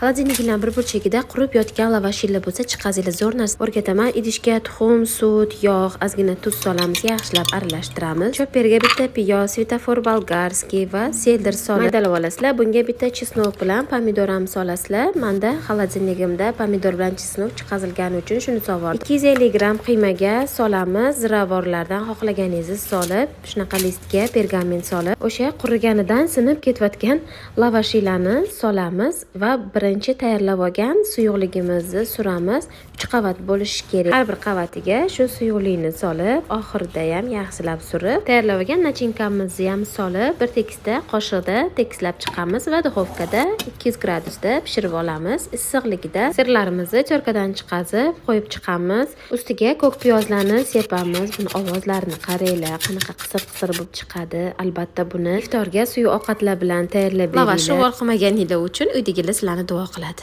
Холодильник inglar bir burchagida qurib yotgan lavashinglar bo'lsa, chiqazinglar. Zo'r narsa o'rgataman. Idishga tuxum, sut, yog', ozgina tuz solamiz, yaxshilab aralashtiramiz. Chopperga bitta piyoz, светофор болгарский va селдер solib maydalab olasizlar. Bunga bitta чеснок bilan pomidor ham solasizlar. Manda холодильник imda pomidor bilan чеснок chiqazilgani uchun shuni solib 250 gramm qiymaga solamiz. Ziravorlardan xohlaganingizni solib, shunaqa listga pergament solib, o'sha quriganidan sinib ketayotgan lavashiylarni solamiz va birinchi tayyorlab olgan suyuqligimizni suramiz. 3 qavat bo'lishi kerak. Har bir qavatiga shu suyuqlikni solib, oxirida ham yaxshilab surib, tayyorlab olgan начинка mizni ham solib, bir tekisda qoshiqda tekislab chiqamiz va duxovkada 200 gradusda pishirib olamiz. Issiqligida sirlarimizni тёрка dan chiqazib qo'yib chiqamiz. Ustiga ko'k piyozlarni sepamiz. Buni ovozlarini qaranglar, qanaqa qisir-qisir bo'lib chiqadi. Albatta buni iftorga suyuq ovqatlar bilan tayyorlab beringlar. Lavashni qilmaganinglar uchun uydagilar sizlarni duo qiladi.